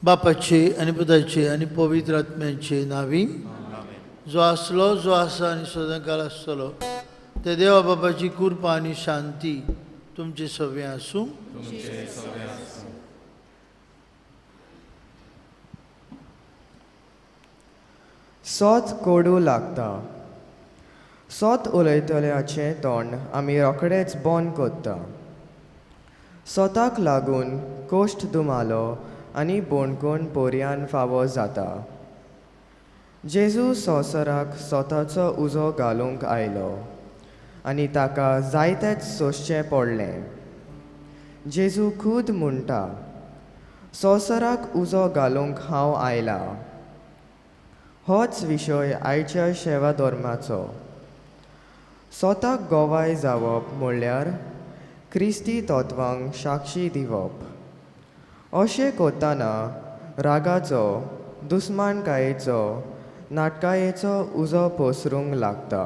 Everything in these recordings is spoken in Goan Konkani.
बापाचे आनी पुताचे आनी पवित्र आत्म्याचे नावी, जो आसलो, जो आसा आनी सदांकाळ आसतलो ते देवा बापाची कृपा आनी शांती तुमचे सगळें आसूं. सोत कोडू लागता. सोत उलयतल्याचें तोंड आमी रोखडेच बंद करता. सोताक लागून कोश्ट दुमालो आनी बोणकोण पोरयान फावो जाता. जेजू संवसाराक सोताचो उजो घालूंक आयलो आनी ताका जायतेच सोंसचें पडलें. जेजू खूद म्हणटा, संवसाराक उजो घालूंक हांव आयला. होच विशय आयच्या शेवा धर्माचो. सोताक गोवाय जावप म्हणल्यार क्रिस्ती तत्वांक साक्षी दिवप. अशें करतना रागाचो, दुस्मानकायेचो, नाटकायेचो उजो पसरूंक लागता.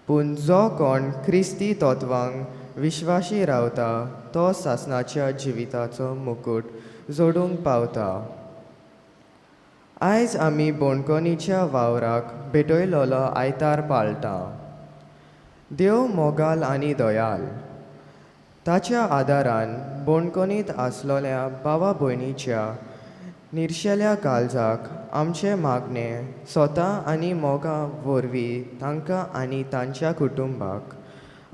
पूण जो कोण क्रिस्ती तत्वांक विश्वाशी रावता तो सासणाच्या जिविताचो मुकूट जोडूंक पावता. आयज आमी बोणकोणीच्या वावराक भेटयलोलो आयतार पाळटा. देव मोगाल आनी दयाल. ताच्या आदारान बोणकोणींत आसलोल्या भावा भयणीच्या निर्शेल्या काळजाक आमचें मागणें स्वता आनी मोगा वरवीं तांकां आनी तांच्या कुटुंबाक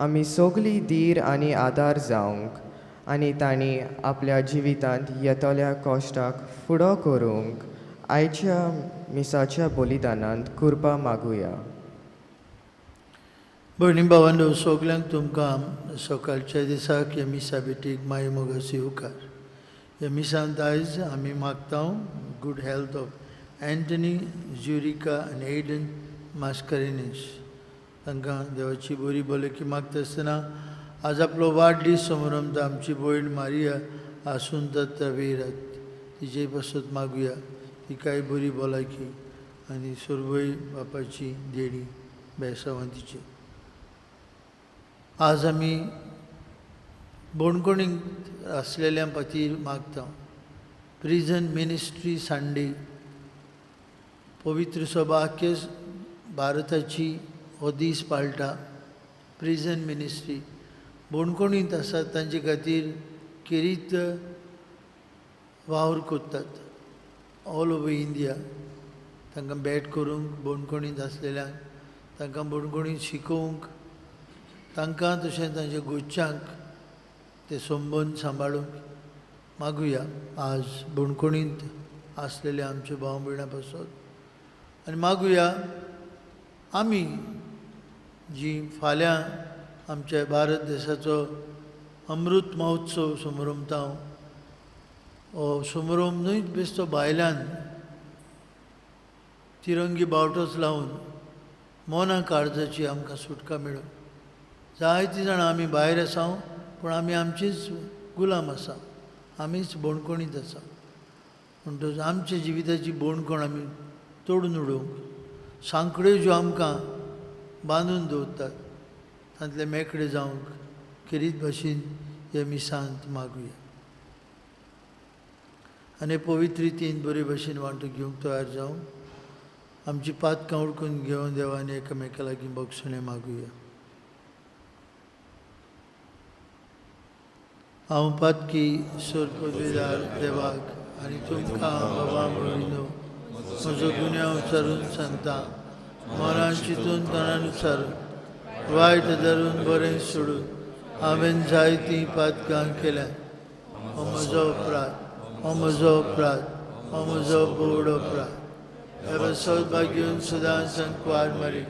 आमी सगळीं धीर आनी आदार जावंक आनी तांणी आपल्या जिवितांत येतल्या कश्टाक फुडो करूंक आयच्या मिसाच्या बलिदानांत कृपा मागुया. भयणी भावांनो, सगल्यांक तुमकां सकाळच्या दिसाक ह्या मिसा भेटीक माय मोगाचो येवकार. ह्या मिसांत आयज आमी मागता good health of Anthony, Jurica आनी एडन मास्करेनिस. तांकां देवाची बरी भलायकी मागता आसतना आज आपलो वाडदीस समारंभ आमची भयण मारिया आसून तवेरात तिचे पासत मागुया, तिकाय बरी भलायकी आनी सर्वय बापाची देणी बेसांवां तिची. आज आमी बोणकोणीक आसलेल्या खातीर मागता. प्रिजन मिनिस्ट्री संडे, पवित्र सभा आख्खे भारताची हो दीस पाळटा. प्रिजन मिनिस्ट्री बोणकोणींत आसात तांचे खातीर खेरीत वावर करतात ऑल ओवर इंडिया. तांकां भेट करूंक, बोणकोणींत आसलेल्यांक तांकां बोणकोणींत शिकोवंक, तांकां तशें तांच्या गोच्यांक ते संबंद सांबाळूंक मागुया आज बोणकोणींत आसलेले आमचे भाव भयणां पासत. आनी मागुया आमी जी फाल्यां आमच्या भारत देशाचो अमृत महोत्सव समारंभता, हो समारंभ न्हय बेश्टो भायल्यान तिरंगी बावटोच लावन मना काळजाची आमकां सुटका मेळूं. जायतीं जाणां आमी भायर आसा पूण आमी आमचीच गुलाम आसा, आमीच बोणकोणींत आसा. म्हणटकच आमच्या जिविताची बोणकोण आमी तोडून उडोवंक, सांकड्यो ज्यो आमकां बांदून दवरतात तांतले मेकळे जावंक खेरीत भाशेन हे मिसांत मागुया आनी पवित्र रितीन बरे भाशेन वांटून घेवंक तयार जावंक आमची पातकां उडकून घेवन देवान एकामेका लागीं बक्षणें मागुया. हांव पातकी सोरपदवेदार देवाक आनी तुमकां बाबा भयणीनो म्हजो गुन्यांव उचारून सांगता. मनान चिंतून तणान उचारून वायट धरून बरें सोडून हांवें जायतीं पातकां केल्यात. हो म्हजो अपराध, हो म्हजो अपराध, हो म्हजो बोड अपराध. ह्या पासत भाग्यून सदां संकवार मारी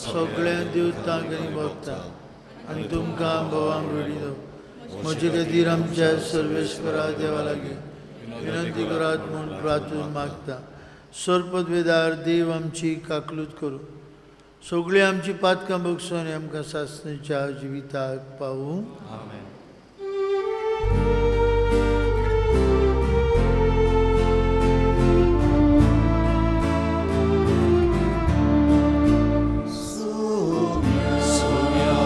सगळ्या देवतांक आनी भक्तांक आनी तुमकां भावां भयणीनो म्हजे खातीर आमच्या सर्वेश्वरा देवा लागीं विनंती करात म्हूण प्रार्थून मागता. सर्पदवेदार देव आमची काकलूत करूं, सगळीं आमची पातकां बगसून आमकां सासणेच्या जिविताक पावूं. Sonia.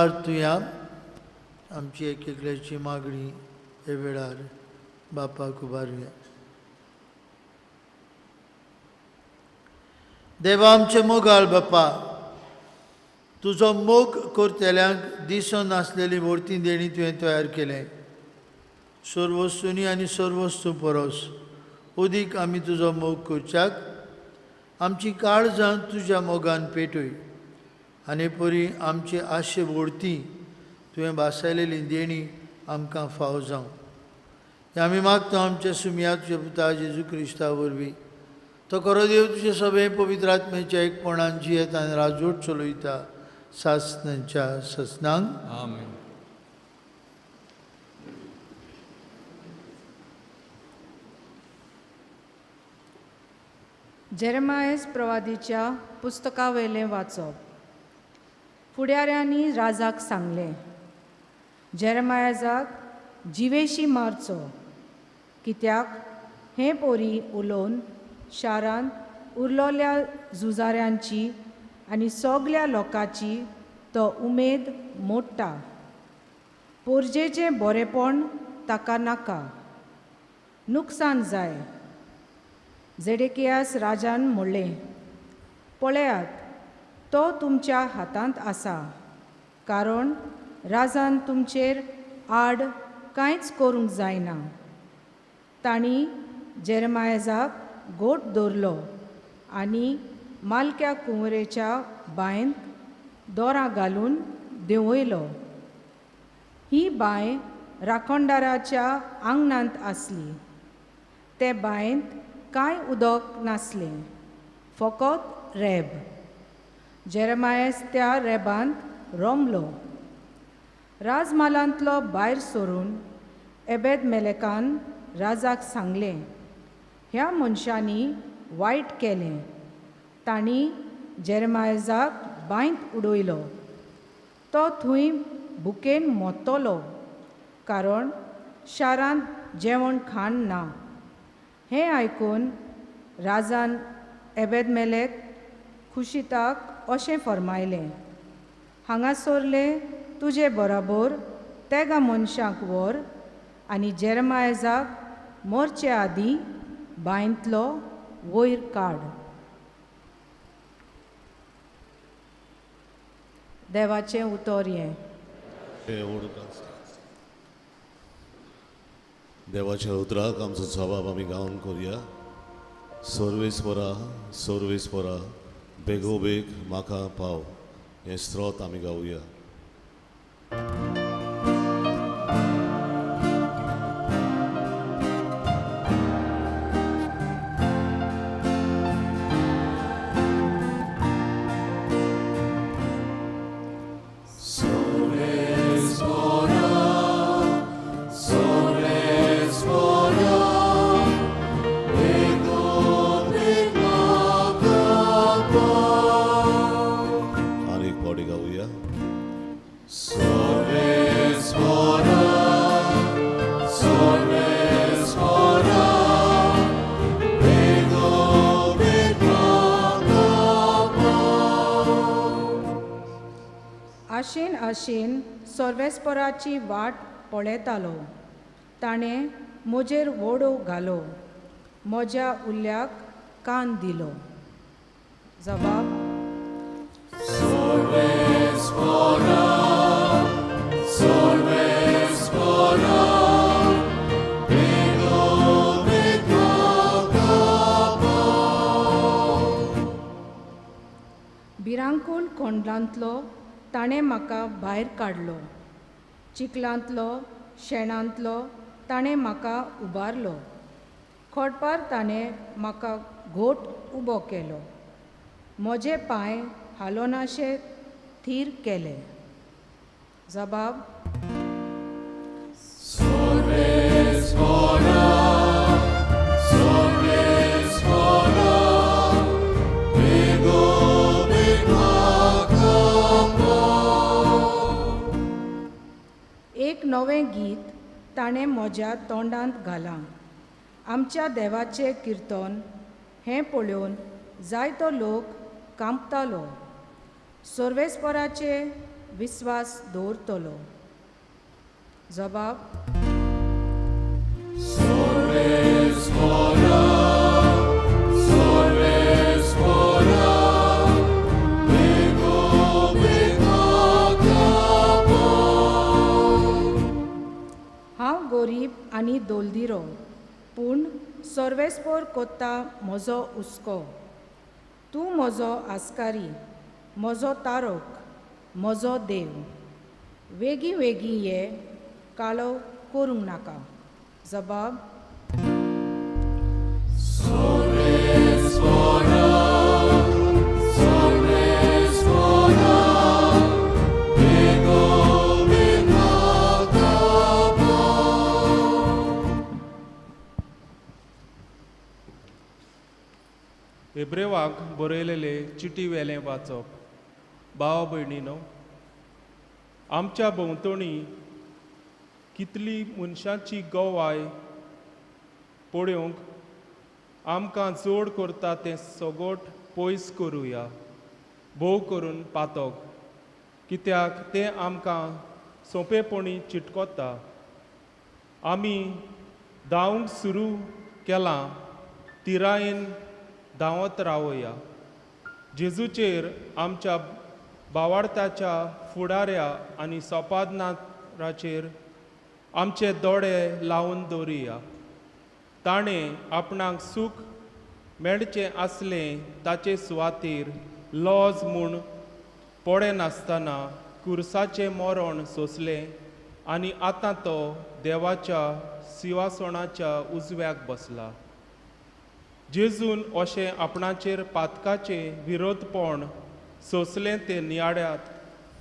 प्रार्थुया. आमची एक एकल्याची मागणी हे वेळार बापाक उबारुया. देवा आमचे मोगाळ बापा, तुजो मोग करतल्यांक दिसून नासलेली व्हडती देणी तुवें तयार केलें. सर्वस्तुनी आनी सर्वस्तू परस उदीक आमी तुजो मोग करच्याक आमची काळजां तुज्या मोगान पेटय आनी परी आमचे आशे व्हडती तुवें भासायलेली देणी आमकां फाव जावं. हें आमी मागता आमच्या सुमया तुज्या पुता जेजू क्रिस्ता वरवीं. तो खरो देव तुजे सगळे पवित्र आत्म्याच्या एकपणान जियेत आनी राजवट चलयता सासनाच्या ससनांक. आमेन. जेरेमायस प्रवादीच्या पुस्तकावेलें वाचप. फुडाऱ्यांनी राजाक सांगलें, जेरेमायजाक जिवेशी मारचो, कित्याक हें पोरी उलोवन शारांत उरलोल्या झुजाऱ्यांची आनी सगल्या लोकांची तो उमेद मोडटा. पोरजेचें बरेपण ताका नाका, नुकसान जाय. जेडेकियास राजान म्हणलें, पळयात, तो तुमच्या हातांत आसा, कारण राजान तुमचेर आड कांयच करूंक जायना. तांणी जेरेमायजाक गोट दवरलो आनी मालक्या कुंवरेच्या बांयंत दोरां घालून देंवयलो. ही बांय राखणदाराच्या आंगणांत आसली. ते बांयंत कांय उदक नासलें, फकत रेब. जेरेमायस त्या रेबांत रोमलो. राजमालांतलो भायर सरून एबेद मेलेकान राजाक सांगलें, ह्या मनशांनी वायट केलें, तांणी जेरेमायजाक बांयंत उडयलो, तो थंय भुकेन मोत्तलो, कारण शारांत जेवण खाण ना. हें आयकून राजान एबेद मेलेक खुशीताक अशें फर्मायलें, हांगासरले तुजे बराबर तेगा मनशांक व्हर आनी जेरेमायजाक मरचे आदीं बांयंतलो वयर काड. देवाचें उतर हें. देवाच्या उतराक आमचो जबाब आमी गावन करुया. सर्वेस्परा सर्वेस्परा बेगोबेग म्हाका पाव हें स्त्रोत आमी गावया. आशेन आशेन सर्वेस्पराची वाट पळयतालो. ताणें म्हजेर वोडो घालो, म्हज्या उल्याक कान दिलो. जबाब. भिरांकूळ कोंडलांतलो ताणें म्हाका भायर काडलो, चिखलांतलो शेणांतलो ताणें म्हाका उबारलो, खोडपार ताणें म्हाका घोट उबो केलो, म्हजे पांय हालोनाशे थीर केले. जबाब. एक नवें गीत ताणें म्हज्या तोंडांत घालां, आमच्या देवाचें किर्तन हें पळोवन जायतो लोक कांपतालो. सर्वेस्पराचे विस्वास दवरतलो. जबाब. हांव गोरीब आनी दोलदिरो, पूण सर्वेस्पोर कोत्ता म्हजो हुस्को. तूं म्हजो आस्कारी, म्हजो तारोक, म्हजो देव. वेगीं वेगीं ये, काळो करूंक नाका. जबाब. एब्रेवाक बरयलेले चिटी वेलें वाचप. भाव भयणीनो, आमच्या भोंवतणी कितली मनशांची गवाय पळोवंक आमकां जोड करता तें सगोट पयस करुया, भोव करून पातक, कित्याक तें आमकां सोंपेपणी चिटकोता. आमी धांवंक सुरू केलां तिरायेन धांवत रावया. जेजूचेर आमच्या बावार्थाच्या फुडाऱ्या आनी सोपादनाचेर आमचे दोळे लावन दवरुया. ताणें आपणाक सूख मेळचें आसलें ताचे सुवातेर लॉज म्हूण पडनासतना कुर्साचें मरण सोंसलें आनी आतां तो देवाच्या सिंवासणाच्या उजव्याक बसला. जेजून अशें आपणाचेर पातकाचें विरोधपण सोंसलें तें नियाळ्यात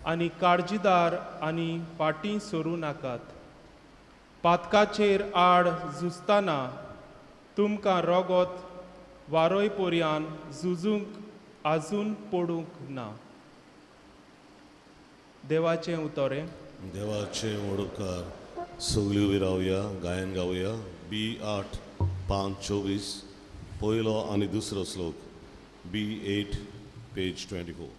आनी काळजीदार आनी फाटीं सरूं नाकात. पातकाचेर आड झुजतना तुमकां रगत वारोय पर्यान झुजूंक आजून पडूंक ना. देवाचें उतरें. देवाचें वडोकार. सगळीं उबी रावया, गायन गावया. बी 8 5 24 पयलो आनी दुसरो श्लोक. बी 8 पेज 24.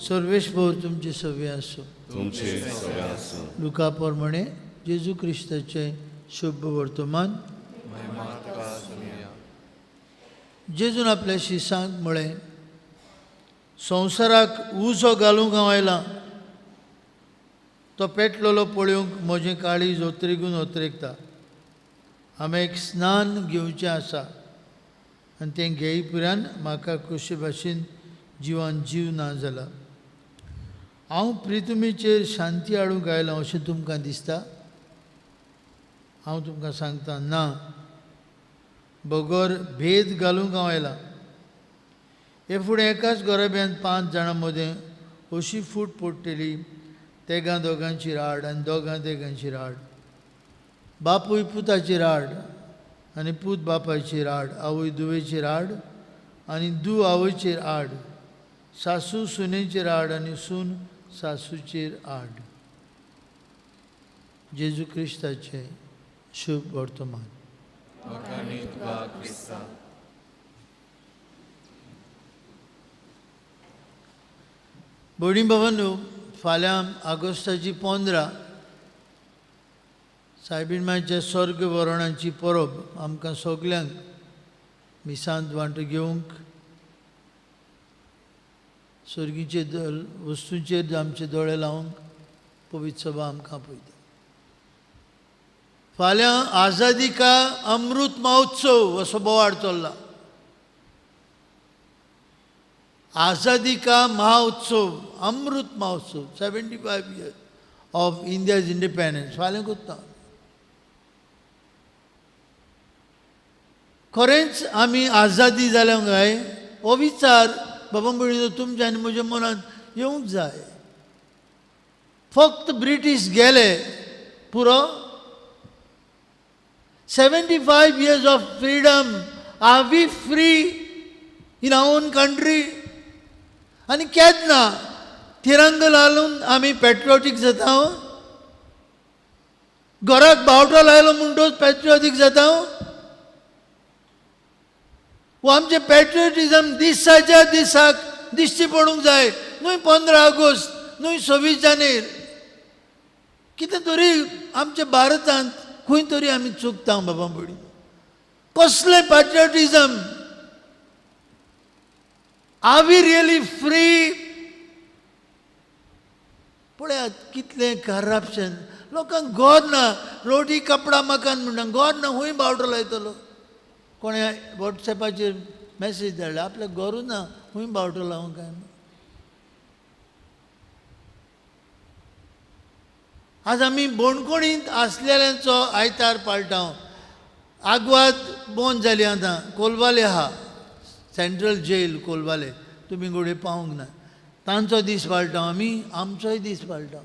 सर्वेस्पोर तुमचे सवे आसूं. लुका प्रमाणे जेजू क्रिस्ताचें शुभ वर्तमान. जेजून आपल्या शिसांक म्हळें, संवसाराक उजो घालूंक हांव आयलां, तो पेटलेलो पळोवंक म्हजें काळीज ओतरेगून ओतरेकता. हांवें एक स्नान घेवचें आसा आनी तें घेई पुरान म्हाका कशे भाशेन जिवान जीव ना जाला. हांव प्रितुमीचेर शांती हाडूंक आयलां अशें तुमकां दिसता? हांव तुमकां सांगता ना, बगर भेद घालूंक हांव आयलां. हे फुडें एकाच घराब्यांत 5 जाणां मदें अशी फूट पडटली, तेगां दोगांची राड आनी दोगां तेगांची राड, बापूय पुताची राड आनी पूत बापायची राड, आवय धुवेची राड आनी धूव आवयचेर आड, सासू सुनेचेर आड आनी सून सासूचेर आड. जेजू क्रिस्ताचें शुभ वर्तमान. भयणी भावांनो, फाल्यां ऑगस्टाची 15 सायबीण मायच्या स्वर्ग वरणाची परब आमकां सगल्यांक मिसांत वांटो घेवंक सर्गीचे वस्तूंचेर आमचे दोळे लावंक पवित्र सभा आमकां पळयता. फाल्यां आझादी का अमृत महोत्सव असो बोवाळ चल्ला. आझादी का महोत्सव, Amrit Mahotsav, 75 years of India's independence फाल्यां करता. खरेंच आमी आझादी जाल्या काय हो विचार बाबा भयणीनो तुमच्या आनी म्हज्या मनांत येवंक जाय. फक्त ब्रिटीश गेले पुरो. 75 years of freedom, are we free in our own country? आनी केन्ना तिरंगो लावन आमी पेट्रियोटीक जाता? घराक बावटो लायलो म्हणटच पेट्रियोटीक जाता? वो आमचें पेट्रियोटिजम दिसाच्या दिसाक दिश्टी पडूंक जाय. न्हय 15 ऑगस्ट, न्हय 26 जानेर. कितें तरी आमच्या भारतांत खंय तरी आमी चुकता बाबा भयणी. कसलें patriotism? Are we really free? पळयात कितलें करप्शन. लोकांक घर ना, रोटी कपडा मकान म्हणटा, घर ना, खंय बावटो लायतलो? कोणें वॉट्सएपाचेर मॅसेज धाडला आपल्याक घरूच ना, खंय बावटो लावंक काय? आज आमी बोणकोणींत आसलेल्यांचो आयतार पाळटा. आगवाद बंद जाली आतां, कोलवाले आहा सेंट्रल जेल कोलवाले, तुमी घोडये पावूंक ना. तांचो दीस पाळटा आमी, आमचोय दीस पाळटा.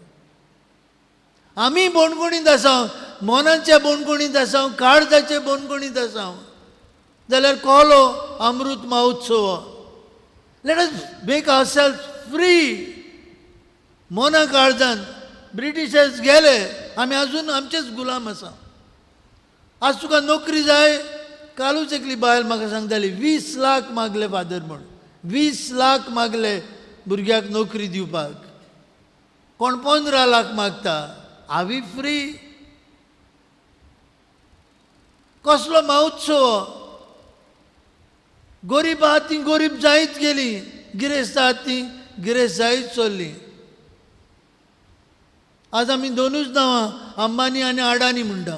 आमी बोणकोणींत आसा, मनाच्या बोणकोणींत आसा, काळजाचे बोणकोणींत आसा. जाल्यार कोलो Amrit Mahotsav. Let us make ourself free. मना काळजान ब्रिटिशर्स गेले, आमी अजून आमचेच गुलाम आसा. आज तुका नोकरी जाय, कालूच एकली बायल म्हाका सांगताली 20 लाख मागले फादर म्हूण, 20 लाख मागले भुरग्याक नोकरी दिवपाक. कोण 15 लाख मागता. Are we free? कसलो महोत्सव? गरीब आहात ती गरीब जायत गेली, गिरेस्त आहात ती गिरेस्त जायत चल्ली. आज आमी दोनूच नांवां अंबानी आनी अडानी म्हणटा.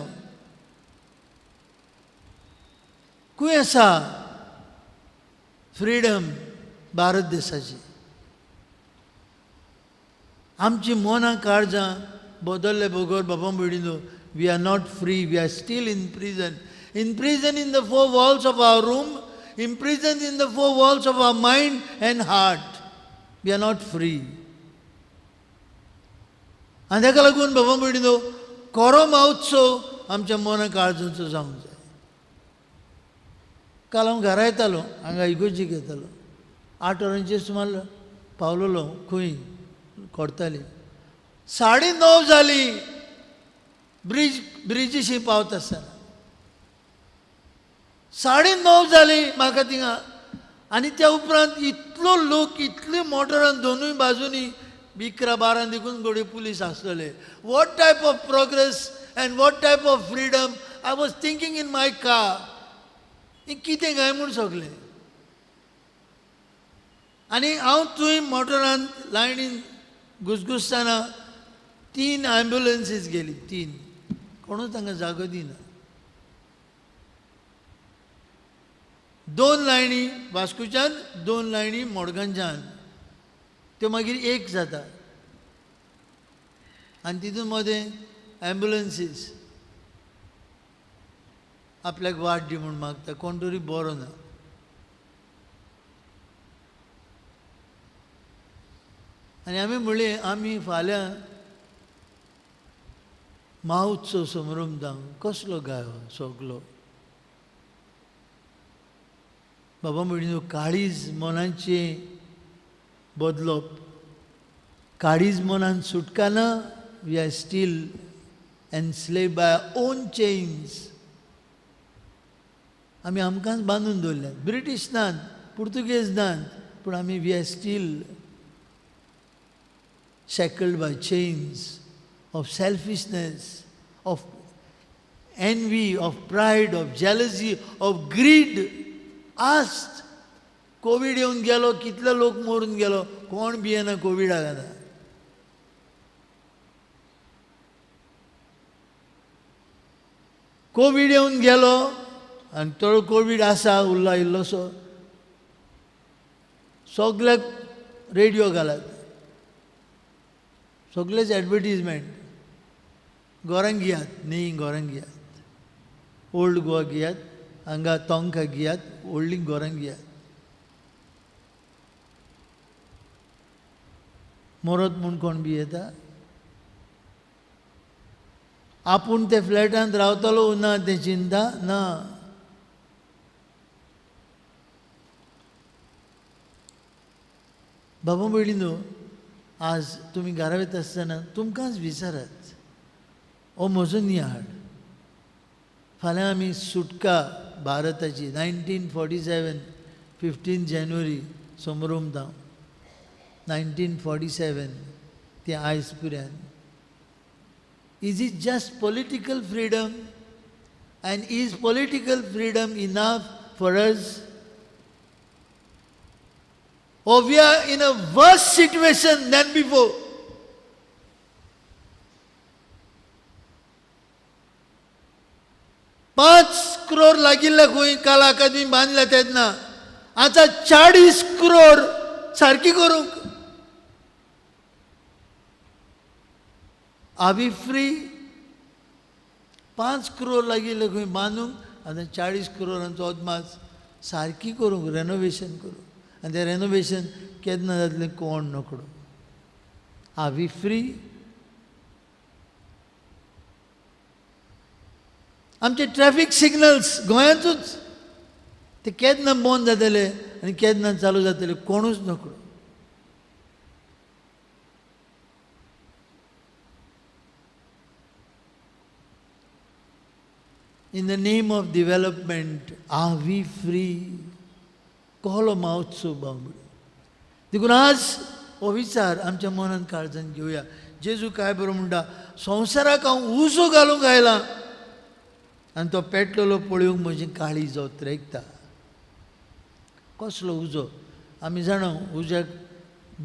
खंय आसा फ्रिडम भारत देशाची? आमची मनां काळजां बदल्ले बगर बाबा भयणीनो, we are not free. We are still in prison. In prison in the 4 walls of our room, in prison in the 4 walls of our mind and heart. We are not free. आनी ताका लागून बाबा भयणीनो, खरो महोत्सव आमच्या मना काळजांचो जावंक जाय. काल हांव घरा येतालो, हांगा इगोर्जीक येतालो, 8 वरांचेर सुमार पावलोलो खंय कोरताली. 9:30 जाली ब्रिजीशी पावता आसतना. 9:30 जाली म्हाका थिंगा. आनी त्या उपरांत इतलो लोक, इतली मोटरान दोनूय बाजूनी 11, 12 देखून घडये पुलीस आसतले. What type of progress and what type of freedom? I was thinking in my car, हें कितें काय म्हूण सगलें. आनी हांव थंय मोटरान लायनीन घुसघुसतना 3 एम्बुलन्सीस गेली, 3. कोणूच तांकां जागो दिना. 2 लायनी वास्कोच्यान, 2 लायनी मडगांवच्यान, त्यो मागीर एक जाता. आनी तितून मदें एम्बुलन्सीस आपल्याक वाट दी म्हूण मागता, कोण तरी बरो ना. आनी आमी म्हणलें आमी फाल्यां महोत्सव समारंभ कसलो गाय हो सगलो. बाबा भयणीनो, काळीज मनाचें बदलप, काळीज मनान सुटका ना. We are still enslaved by our own chains. आमी आमकांच बांदून दवरल्यात. ब्रिटीश नात, पुर्तुगेज नात, पूण आमी we are still shackled by chains of selfishness, of envy, of pride, of jealousy, of greed. आस्त. कोवीड येवन गेलो, कितले लोक मरून गेलो, कोण भियेना कोविडाक आतां. कोवीड येवन गेलो आनी तो कोवीड आसा उरला इल्लोसो, सगल्याक रेडियो घालात, सगळेच एडवर्टीजमेंट, गोरांक घेयात न्ही, गोरांक घेयात, ओल्ड गोवा घेयात, हांगा तोंका घेयात, व्हडली गोरांक घेयात. मरत म्हूण कोण भियेता? आपूण ते फ्लॅटांत रावतलो ना तें चिंता ना. बाबा भयणी न्हू, आज तुमी घरा वयता आसतना तुमकांच विचारात, हो म्हजो नियाळ. फाल्यां आमी सुटका भारताची 1947 15 जानेवारी समरोमता 1947 ते आयज पर्यंत. Is it just political freedom? And is political freedom enough for us? Or we are in a worse situation than before? 5 crore लागिल्ले खंय काल अकादमी बांदल्या तेन्ना, आतां 40 करोड सारकी करूंक. Are we free? 5 crore लागिल्ले खंय बांदूंक, आतां 40 करोडांचो अदमास सारकी करूंक, रेनोवेशन करूंक. आनी तें रेनोवेशन केन्ना जातलें कोण नकळो. Are we free? आमचे ट्रॅफिक सिग्नल्स गोंयांतूच ते केन्ना बंद जातले आनी केन्ना चालू जातले कोणूच नकळो. In the name of development, are we free? कहलो महोत्सव बांबडी. देखून आज हो विचार आमच्या मनान काळजान घेवया. जेजू काय बरो म्हणटा, संवसाराक हांव उजो घालूंक आयला आनी तो पेटलेलो पळोवंक म्हजें काळीज ओतरेकता. कसलो उजो? आमी जाणा उज्याक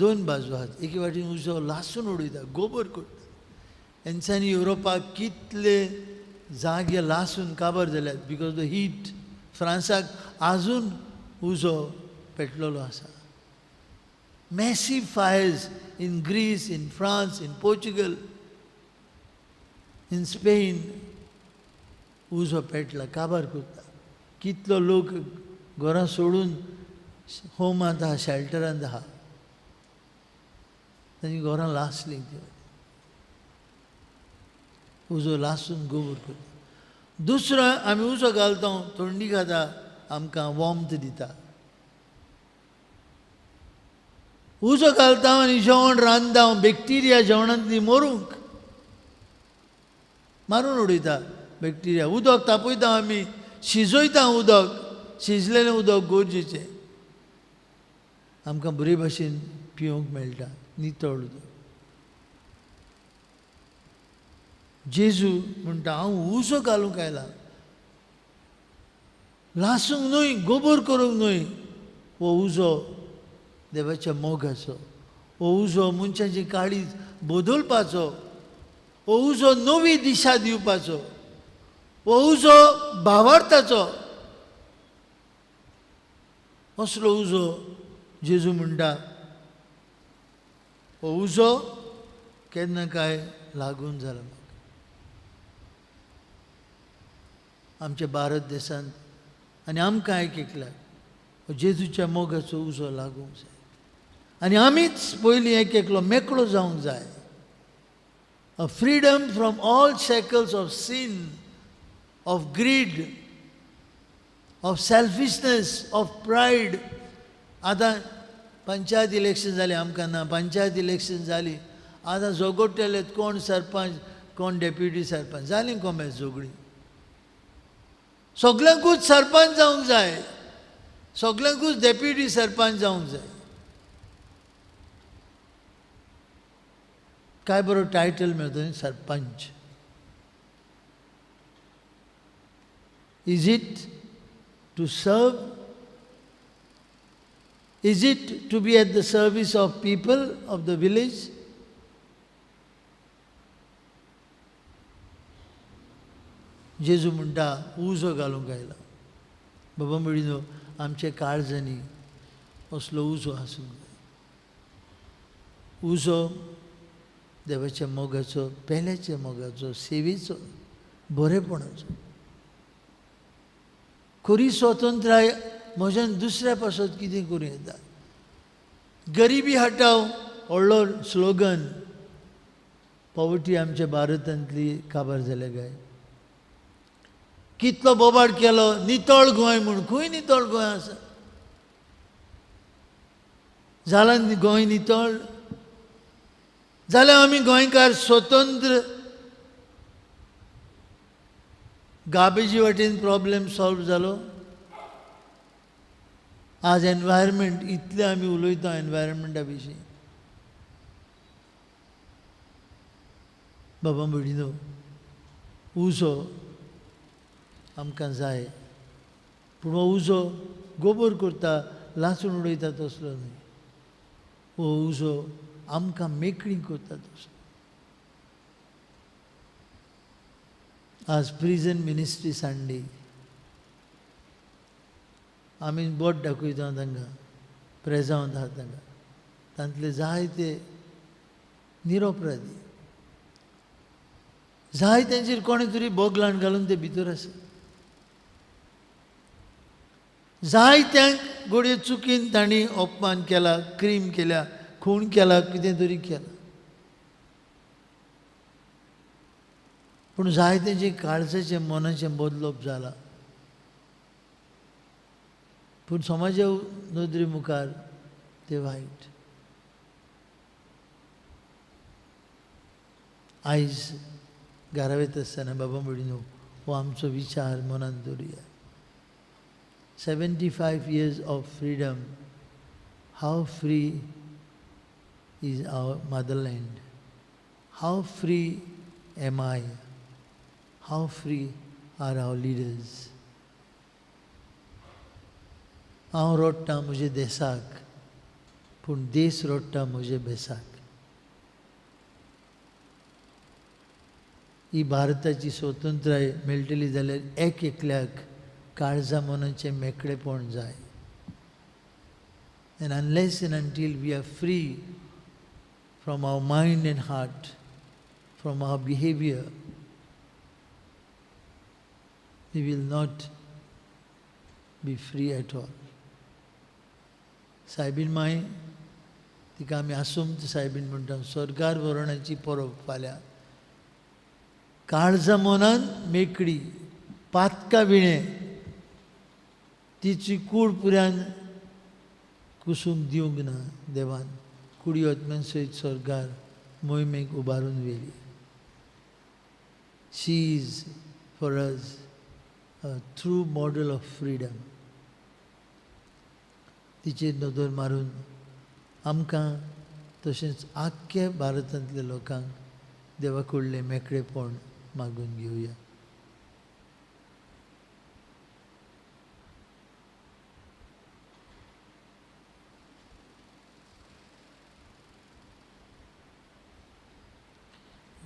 2 बाजू आहात. एके वाटेन उजो लासून उडयता, गोबर करता. हेंच्यांनी युरोपाक कितले जागे लासून काबार जाल्यात because the heat. फ्रांसाक आजून उजो पेटलेलो आसा. Massive fires in Greece, in France, in Portugal, in Spain. उजो पेटला, काबार करता. कितलो लोक घरां सोडून होमांत आहा, शेल्टरांत आहा, तांची घरां लासलीं. उजो लासून गोबर करता. दुसरो आमी उजो घालता, थंडी खाता, आमकां वॉर्मथ दिता. उजो घालता आनी जेवण रांदता, बॅक्टिरिया जेवणांतली मरूंक मारून उडयता बॅक्टिरिया. उदक तापयता आमी, शिजयता उदक, शिजलेलें उदक गरजेचें, आमकां बरे भाशेन पिवंक मेळटा नितळ उदक. जेजू म्हणटा, हांव उजो घालूंक आयला, लासूंक न्हय, गोबर करूंक न्हय. हो उजो देवाच्या मोगाचो, हो उजो मनशाची काळीज बदलपाचो, हो उजो नवी दिशा दिवपाचो, हो उजो भावार्थाचो. असलो उजो जेजू म्हणटा, हो उजो केन्ना काय लागून जाला म्हाका. आमच्या भारत देशांत आनी आमकां एक एकल्याक जेजूच्या मोगाचो उजो लागूंक जाय. आनी आमीच पयलीं एक एकलो मेकळो जावंक जाय. A freedom from all shackles of sin, of greed, of selfishness, of pride. आतां पंचायत इलेक्शन जालें आमकां ना, पंचायत इलेक्शन जाली, आतां झगडटले कोण सरपंच कोण डेप्युटी सरपंच, जालीं कोमेस झगडीं. सगल्यांकूच सरपंच जावंक जाय, सगल्यांकूच डेप्युटी सरपंच जावंक जाय. काय बरो टायटल मेळतो न्ही, sarpanch. Is it to serve Is it to be at the service of people of the village? जेजू म्हणटा उजो घालूंक आयला. बाबा भयणीनो, आमच्या काळजांनी असलो उजो आसूंक जाय. उजो देवाच्या मोगाचो, पेल्याच्या मोगाचो, सेवेचो, बरेपणाचो. खरी स्वतंत्राय म्हज्यान दुसऱ्या पासत कितें करूं येता. गरिबी हटाव व्हडलो स्लोगन. पॉवर्टी आमच्या भारतांतली काबार जाल्या काय? कितलो बोबाड केलो नितळ गोंय म्हूण. खंय नितळ गोंय आसा? जालां गोंय नितळ जाल्यार आमी गोंयकार स्वतंत्र. गार्बेजी वाटेन प्रॉब्लेम सॉल्व जालो. आज एनवायरमेंट इतलें आमी उलयता एनवायरमेंटा विशीं. बाबा भयणीनो, उजो आमकां जाय, पूण हो उजो गोबोर करता, लासून उडयता तसलो न्हय. हो उजो आमकां मेकळी करता तसलो. आज प्रिजन मिनिस्ट्री संडे. आमी बोट दाखयता तांकां, प्रेजांव आहा तांकां. तांतले जायते निरोपराधी, जाय तेंचेर कोणें तरी बोगलांट घालून ते भितर आसा. जाय त्यांक घडये चुकीन तांणी अपमान केला, क्रीम केल्या, खून केला, कितें तरी केलां. पूण जाय तेंचें काळजाचें मनाचें बदलप जालां. पूण समाजा नदरे मुखार तें वायट. आयज घरा वयता आसतना बाबा भयणीनो, हो आमचो विचार मनांत दवरुया. 75 years of freedom. How free is our motherland? How free am I? How free are our leaders? हांव रोडटा म्हजे देसाक, पूण देस रोडटा म्हजे बेसाक. ही भारताची स्वतंत्राय मेळटली जाल्यार एक एकल्याक काळजा मनाचें मेकळेपण जाय. And unless and until we are free from our mind and heart, from our behaviour, we will not be free at all. Soybean my, तिका आमी आसुमत सायबीन म्हणटा, स्वर्गार व्हरणाची परब फाल्यां. काळजा मनान मेकळी, पातका विणें तिची कूड पुऱ्यान कुसूंक दिवंक ना देवान. कुडी आत्म्यान सयत स्वर्गार मोहिमेक उबारून व्हेली. She is for us a true model of freedom. तिचेर नदर मारून आमकां तशेंच आख्ख्या भारतांतल्या लोकांक देवा कडलें मेकळेपण मागून घेवया.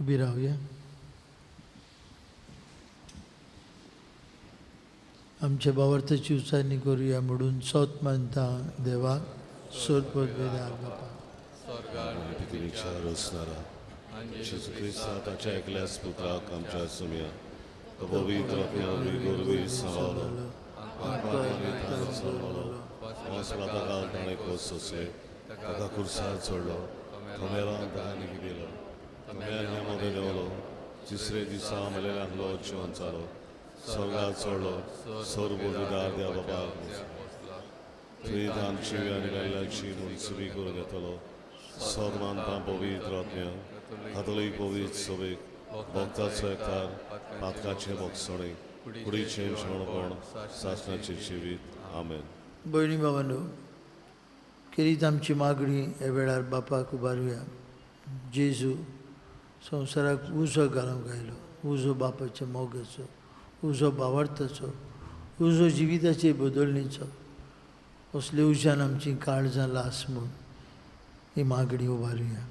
उबी रावया. आमच्या भावार्थाची उचारणी करूया म्हणून सोत मानता देवाक सोद बापा. जेजू ताच्या एकल्याच पुत्राक आमच्या सुमया तो पवित्र सांवलो ताणें खोस सोंसले, ताका खुर्सार चडलो, थमेरान ताका निगिलो, थमेर ह्या मदें देंवलो, तिसरे दिसा मेलेल्यांतलो जिवन जालो, स्वर्गार चडलो, सर्वबुद्धिदार देव बापाक थंय आमची आनी मेल्ल्यांची मनसुबी करून घेतलो. सद मानता पवित्र आत्म्या, कातोलीक पवित्र सभेक, भक्ताचो एकठार, पातकाचें भोगसणें, कुडीचें शेणपण, सासणाचें जिवीत. आमेन. भयणी भावांनो, खेरीत आमची मागणी ह्या वेळार बापाक उबारुया. जेजू संवसाराक उजो घालूंक आयलो, उजो बापाच्या मोगाचो, उजो भावार्थाचो, उजो जिविताचे बदलणीचो. असले उज्यान आमची काळजां लास म्हूण ही मागणी उबारुया.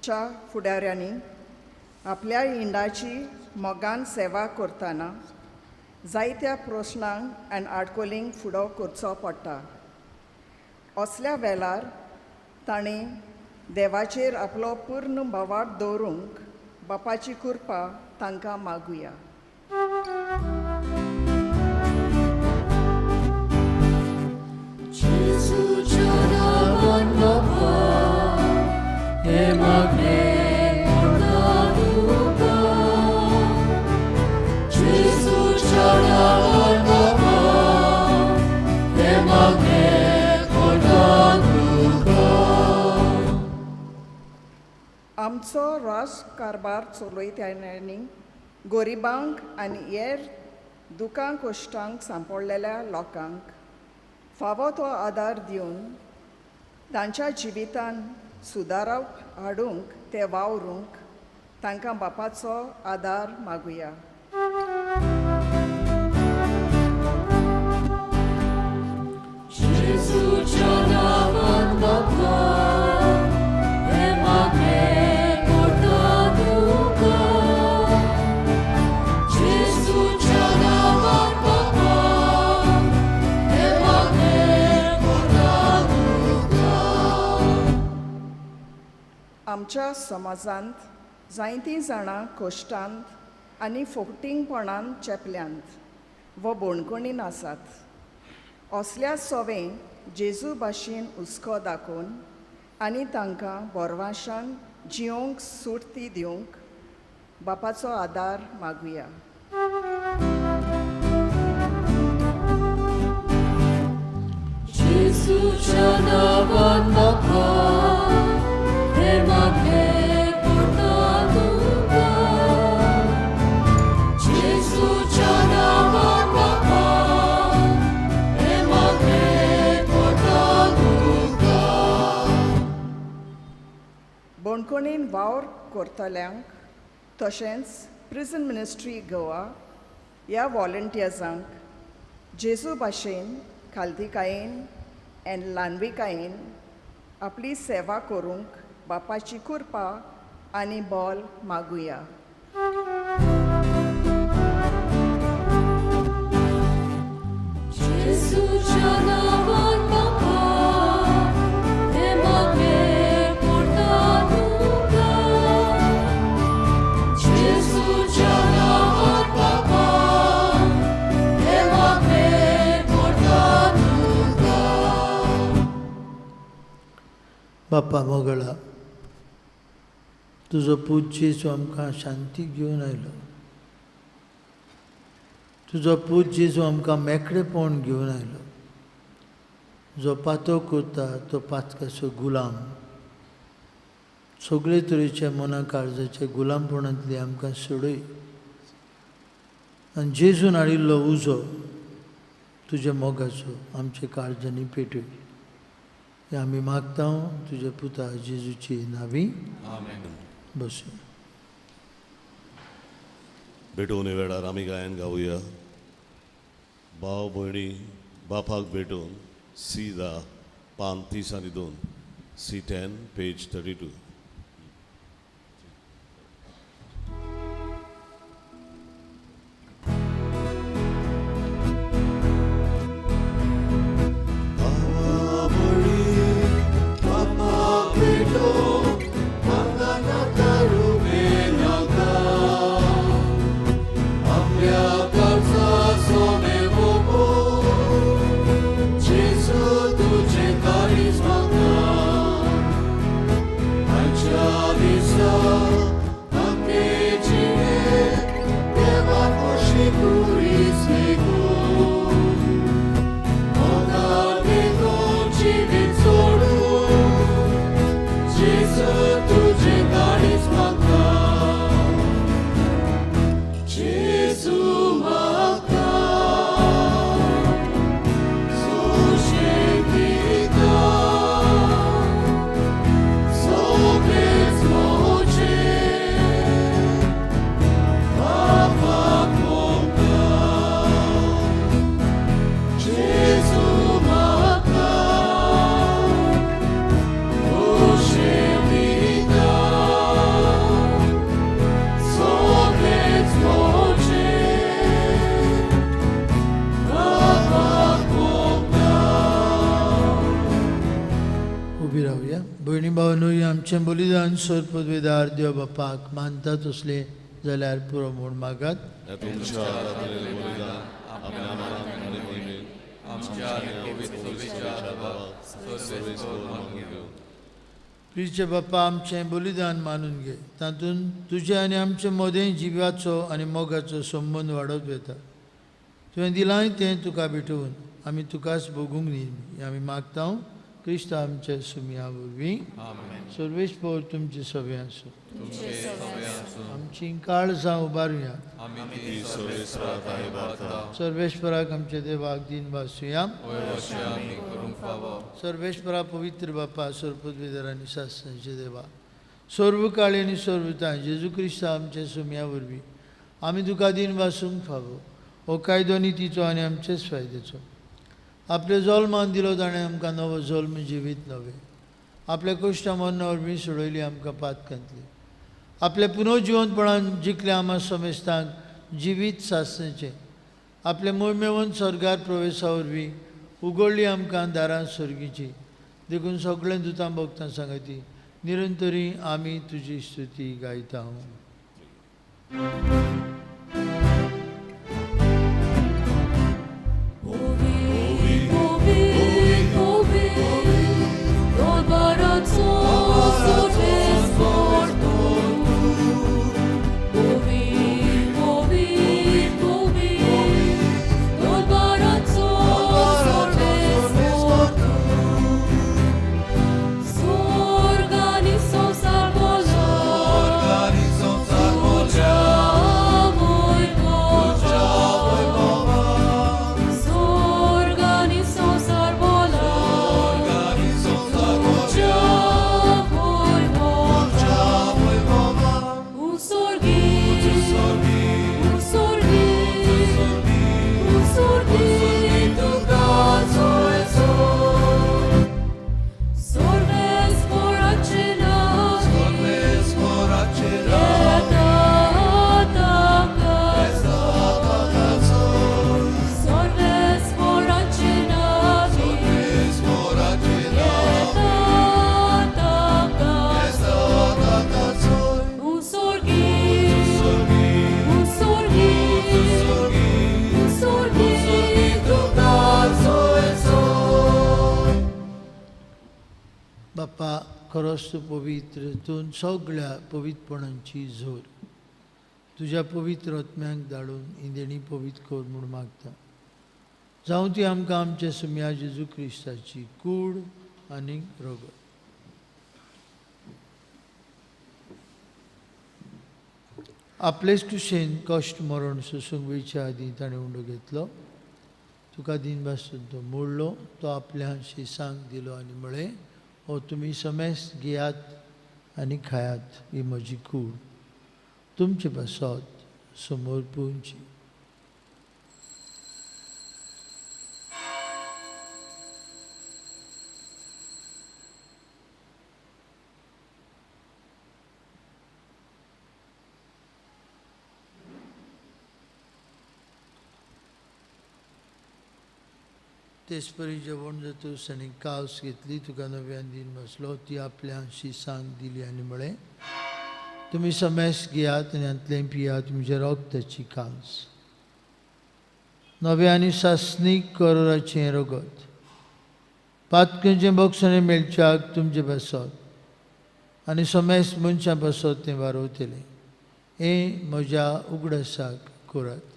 च्या फुडाऱ्यांनी आपल्या इंडाची मोगान सेवा करतना जायत्या प्रश्नांक आनी आडकोलींक फुडो करचो पडटा. असल्या वेळार ताणें देवाचेर आपलो पूर्ण भावार्थ दवरूंक बापाची कृपा तांकां मागुया. आमचो राज कारभार चलयतल्यांनी गरिबांक आनी हेर दुकां कश्टांक सांपडलेल्या लोकांक फावो तो आदार दिवन तांच्या जिवितान सुदारप हाडूंक ते वावरूंक तांकां बापाचो आदार मागुया. आमच्या समाजांत जायतीं जाणां कश्टांत आनी फोकटींगपणान चेपल्यांत व बोणकोणीन आसात. असल्या सोवे जेजू भाशेन हुस्को दाखोवन आनी तांकां बोरवाशान जियोंक सुर्ती दिवंक बापाचो आदार मागुया. जेजूच्या नांवान बापा हे मागणें करता तुका. जेजूच्या नांवान बापा हे मागणें करता तुका. बोणकोणीन वावर करतल्यांक तशेंच प्रिजन मिनिस्ट्री गोवा ह्या वॉलंटियर्सांक जेजू भाशेन खालतीकायेन आनी ल्हानविकायेन आपली सेवा करूंक बापाची कृपा आनी बल मागुया. जेजूच्या नांवान बापा हे मागणें करता तुका. जेजूच्या नांवान बापा हे मागणें करता तुका. बापा मोगळा, तुजो पूत जेजू आमकां शांती घेवन आयलो. तुजो पूत जेजू आमकां मेकळेपण घेवन आयलो. जो पातो करता तो पातकाचो गुलाम. सगळे तरेच्या मना काळजाच्या गुलामपणांतली आमकां सोडय आनी जेजून हाडिल्लो उजो तुज्या मोगाचो आमच्या काळजांनी पेटय. हें आमी मागता तुज्या पुता जेजूची नावी. बसून भेटोवणे वेळार आमी गायन गावया. भाव भयणी बापाक भेटून सी 10 पान 30 आनी 2 सी 10 पेज 32. I भयणी भावनूय आमचें बलिदान सोर पदवेदार देव बापाक मानता तसलें जाल्यार पुरो म्हूण मागात. प्रिचे बापा आमचें बलिदान मानून घे, तातूंत तुजें आनी आमचे मदें जिवाचो आनी मोगाचो संबंद वाडत वता. तुवें दिलांय तें तुका भेटोवन आमी तुकाच भोगूंक न्ही आमी मागता क्रिस्त आमच्या सुमया वरवीं. सर्वेस्पर तुमचे सगळे आसूं. आमची काळजां उबारुया. सर्वेस्पराक आमच्या देवाक दिन भासुया. सर्वेस्परा पवित्र बापा सर्वपदवीधर आनी शासनाचे देवा सर्व काळी आनी सर्वताय जेजू क्रिस्त आमच्या सुमया वरवीं आमी तुका दिन भासूंक फावो. हो कायदो नितीचो आनी आमचेच फायद्याचो. आपल्या जल्मान दिलो ताणें आमकां नवो जल्म जिवीत नवें. आपल्या कश्टा मरणा वरवीं सोडयली आमकां पातकांतली. आपल्या पुनर्जिवंतपणान जिखलें आमा समेस्तांक जिवीत सासणेचें. आपल्या मोहिमेवन स्वर्गार प्रवेशा वरवीं उगडली आमकां दारां स्वर्गीची. देखून सगळें दुतां भोगतां सांगती निरंतरी आमी तुजी स्तुती गायता. बापा खरोच तूं पवित्र, तूं सगळ्या पवित्रपणांची जोर. तुज्या पवित्र आत्म्यांक धाडून इंदेणी पवित्र कर म्हूण मागता. जावं ती आमकां आमच्या सुम्या जेजू क्रिस्ताची कूड आनी रगत. आपलेच कुशेन कश्ट मरण सोसूंक वयच्या आदीं ताणें उंडो घेतलो. तुका दिनभासून तो मोडलो, तो आपल्या शिसांक दिलो आनी म्हळें, हो तुमी समेस्त घेयात आनी खायात, ही म्हजी कूड तुमचे पासत समोर पुवची. तेचपरी जेवण जातूच आनी कावस घेतली, तुका नव्यान दिन बसलो, ती आपल्या शिसांक दिली आनी म्हळें, तुमी समेस्त घेयात आनी हांतलें पियात, तुमच्या रगताची कावस नव्या आनी सासणीक करोराचें रगत पातकेचें बक्षणें मेळच्याक तुमचे पासत आनी समेस्त मनशां पासत तें वारोवतलें. हें म्हज्या उगडासाक करात.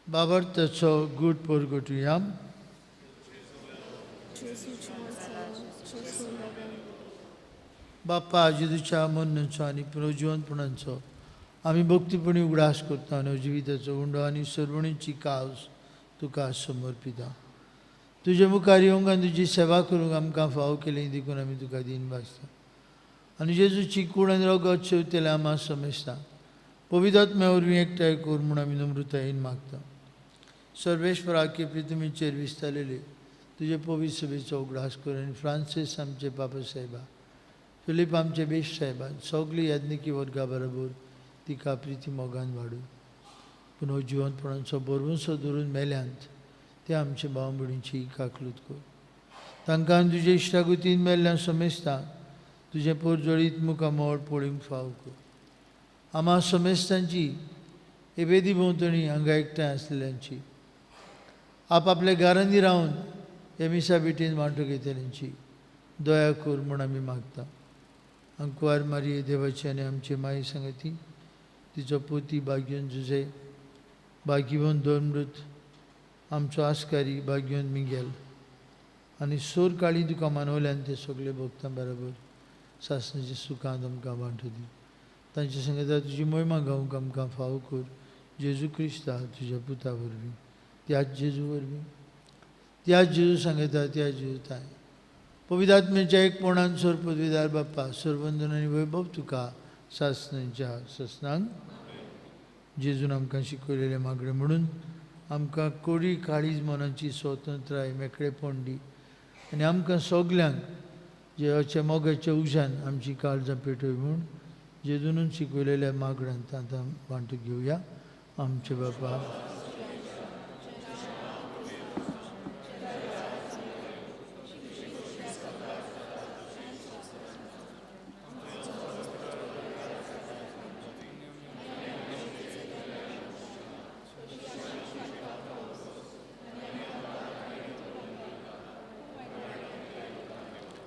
बाबर्थाचो गूट परगटुया. बाप्पा जेजूच्या मरणाचो आनी पुनर्जिवंतपणाचो आमी भक्तीपणी उगडास करता आनी जिविताचो उंडो आनी सर्वणीची कावस तुका समर्पिता. तुजे मुखार येवंक आनी तुजी सेवा करूंक आमकां फावो केली देखून आमी तुका दिन भासता. आनी जेजूची कूड आनी रगत शेवतेलें आमा समेस्ता पवित्र आत्म्या वरवीं एकठांय कर म्हूण आमी नम्रतायेन मागता. सर्वेस्पराक तुमीचेर विस्तारलेली तुजे पवित्र सभेचो उगडास कर आनी फ्रांसीस आमचे बाबा साहेबा, फिलीप आमचे बेश साहेबान, सगळी याज्ञिकी वर्गा बरोबर तिका प्रिती मोगान वाडून पूण हो जिवंतपणाचो बरवंसो धरून मेल्यांत ते आमचे भाव भयणींची काकलूत कर. तांकां तुजे इश्टागतीन मेल्ल्यान समेस्तांक तुजें पोरजळीत मुखामळ पळोवंक फाव कर. आमा समेस्तांची एबेदी भोंवतणी हांगा एकठांय आसलेल्यांची, आपआपल्या घरांनी रावन हे मिसा भेटीन वांटो घेतल्यांची दया कर म्हूण आमी मागता. अंकुवार मारये देवाची आनी आमचे माई सांगती, तिचो पोती भाग्योन जुजे, भाग्यवन दोनमृत आमचो आस्कारी भाग्योन मिगेल आनी सोर काळी तुका मानवल्यान ते सगळे भक्तां बरोबर सासणाच्या सुखांत आमकां वांटो दी. तांच्या सांगता तुजी मोहिमा गावंक आमकां फावो कर जेजू क्रिस्ता तुज्या पुता वरवीं, त्याच जेजू वरवीं, त्याच जेजू सांगता त्याच जेजू ताय पवित्र आत्म्याच्या एकपणान सोर पदवीदार बाप्पा सरबंधन आनी वैभव तुका सासणाच्या ससनांक. जेजून आमकां शिकयलेलें मागणें म्हणून आमकां कोडी काळीज मनाची स्वतंत्राय मेकळेपण दी आनी आमकां सगल्यांक जेवाच्या मोगाच्या उज्यान आमची काळजां पेटय म्हूण जेजूनूच शिकयलेल्या मागण्यांत आतां वांटो घेवया. आमचे बापा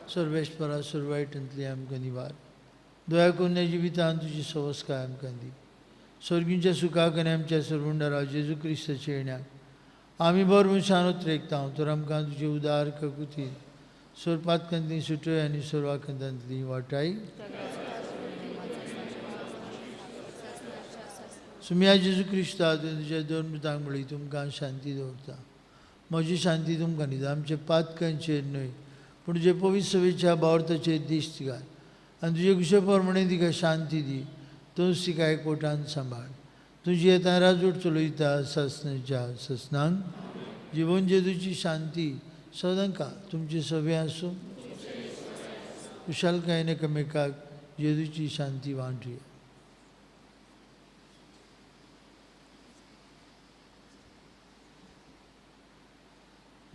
सर्वेश्वरा सर्वायटंतली आमकां निवार, दया करून ह्या जिवितांत तुजी सवस्काय आमकां दी. स्वर्गींच्या सुखाक आनी आमच्या सर्वुंडारा जेजू क्रिस्ताच्या येण्याक आमी बरो मनशान उतरेकता तर आमकां तुजे उदार ककुतीन सोरपातकांतली सुटय आनी सर्वाकांतांतली वाटाय. सुमिया जेजू क्रिस्ता तुवें तुज्या दोन मृतांक म्हणली तुमकां शांती दवरता, म्हजी शांती तुमकां दिता, आमच्या पातकांचेर न्हय पूण तुजे पवित्र सभेच्या भावार्थाचेर दिश्ट घाल आनी तुजे कुशे प्रमाणे तिका शांती दी. तूंच तिका एकवटान सांबाळ. तुजी येता राजवट चलयता सासणाच्या ससनांक. जिवन जेजूची शांती सदांकाळ तुमचे सभे आसूं. कुशालकायेन एकामेकाक जेजूची शांती वांटुया.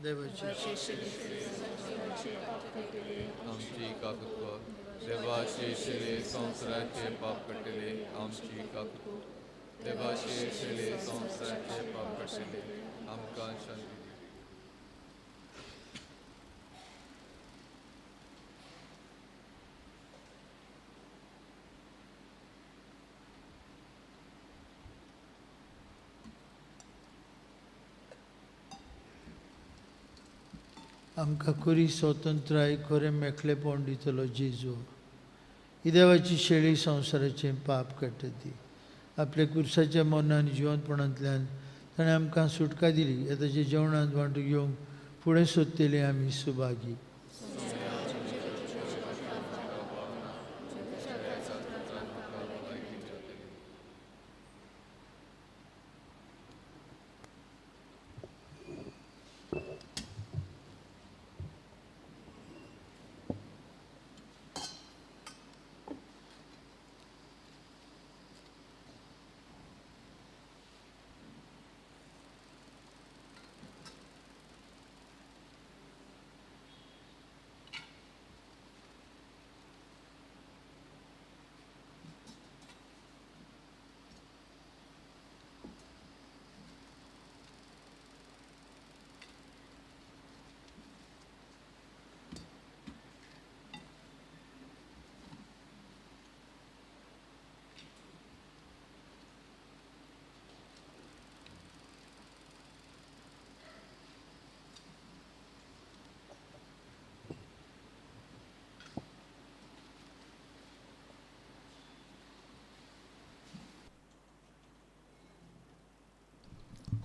देवाची आमची काकूत कर, देवाचे शिले संवसाराचे पाप काडटले आमची काकूत कर, देवाचे शिले संवसाराचे पाप काडटले आमकां शांती दी. आमकां खरी स्वतंत्राय खरें मेकळेपण दितलो जेजू. ही देवाची शेळी संवसाराचें पाप काडटा ती आपल्या कुर्साच्या मरणान आनी जिवनपणांतल्यान ताणें आमकां सुटका दिली. आतांच्या जेवणांत वांटो घेवंक फुडें सोदतले आमी सुभागी.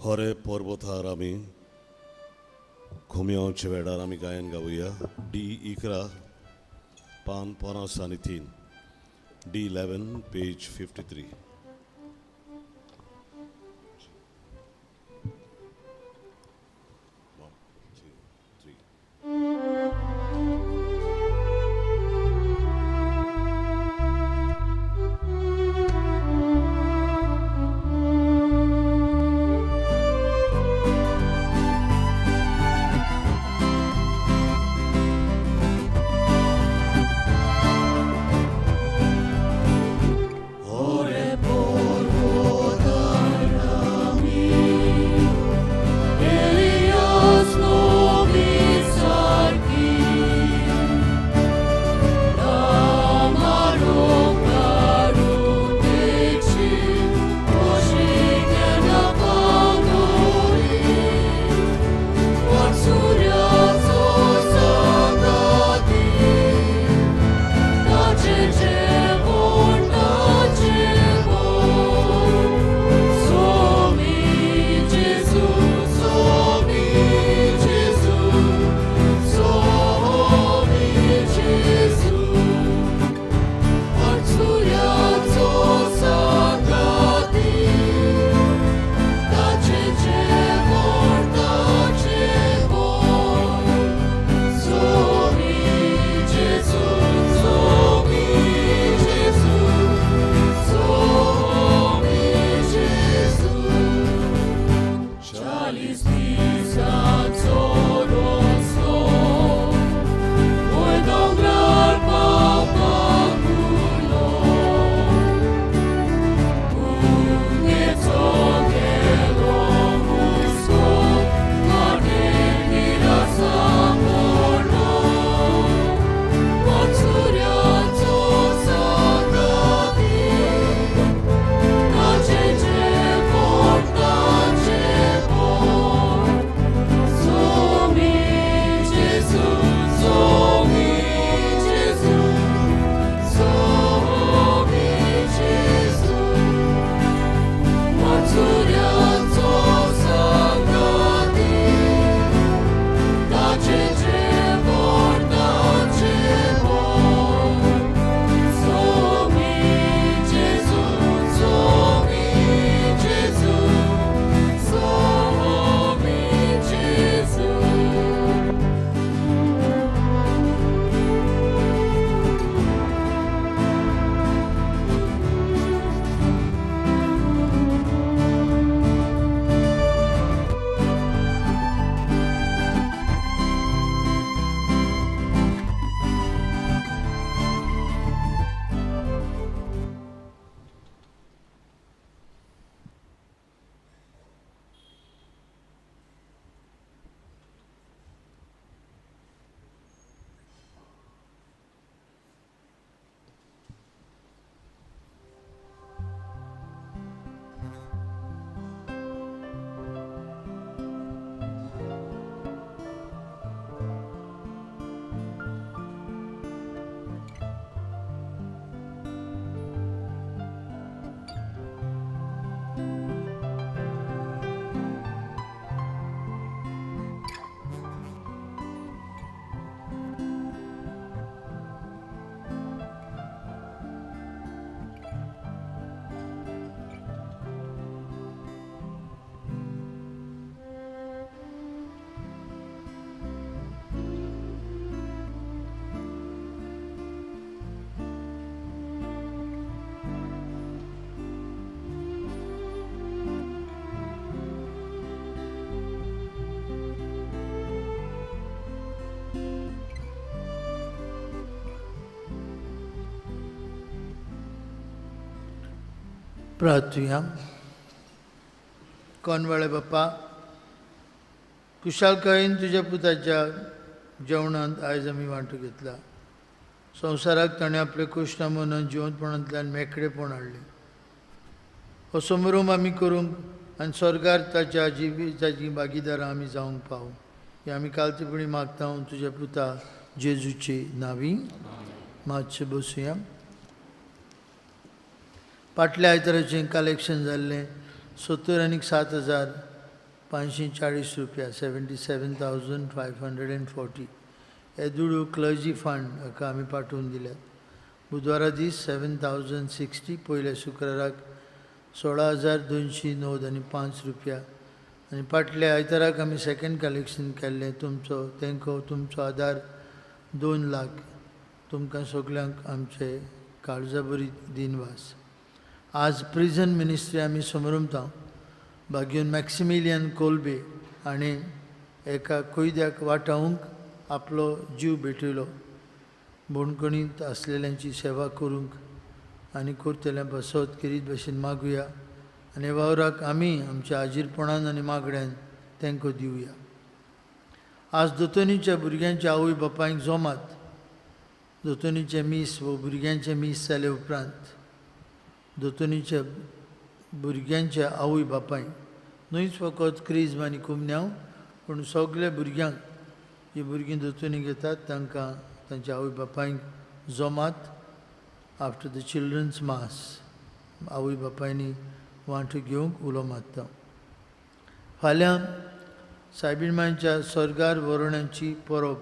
हरे पर्वतार आमी खोमयांच्या वेळार आमी गायन गावया. डी 11 पान 50 आनी 3, डी 11 पेज 53. 1, 2, 3. प्रार्थुया. कोनवाळे बाप्पा, कुशालकायेन तुज्या पुताच्या जेवणांत आयज आमी वांटो घेतला. संवसाराक ताणें आपले कृष्णा मनन जिवंतपणांतल्यान मेकळेपण हाडलें. हो समारोह आमी करूंक आनी स्वर्गार ताच्या जिविताची भागीदारां आमी जावंक पावू हे आमी कालतेपणी मागता तुज्या पुता जेजूचे नांवी. मातशें बसुया. फाटल्या आयताराचें कलेक्शन जाल्लें 70,7,540 रुपया, 77,540. हे दुडू क्लर्जी फंड हाका आमी पाठोवन दिल्यात. बुधवारा दीस 7,060, पयल्या शुक्राराक 16,295 रुपया. आनी फाटल्या आयताराक आमी सेकेंड कलेक्शन केल्लें. तुमचो तेंको, तुमचो आदार 2 लाख. तुमकां सगल्यांक आमचे काळजा बरी दिनवास. आज प्रिजन मिनिस्ट्री आमी समरमता. भाग्योन मॅक्सिमिलियन कोल्बे हाणें एका कैद्याक वाटावंक आपलो जीव भेटयलो. बणकणींत आसलेल्यांची सेवा करूंक आनी करतल्या बसत केरीत भशेन मागुया आनी वावराक आमी आमच्या आजीरपणान आनी मागण्यान तांकां दिवया. आज दोतोनीच्या भुरग्यांच्या आवय बापायक जोमात. दोतोनीचें मीस वो भुरग्यांचें मीस जाले उपरांत दोतोनीच्या भुरग्यांच्या आवय बापायक न्हूच फकत क्रिज्म आनी कुमन्यांव पूण सगल्या भुरग्यांक जी भुरगीं दोतोनी घेतात तांकां तांच्या आवय बापायक जोमात. आफ्टर the children's मास आवय बापायनी वांटो घेवंक उलो मारता. फाल्यां सायबीण मांयच्या स्वर्गार व्हरण्याची परब.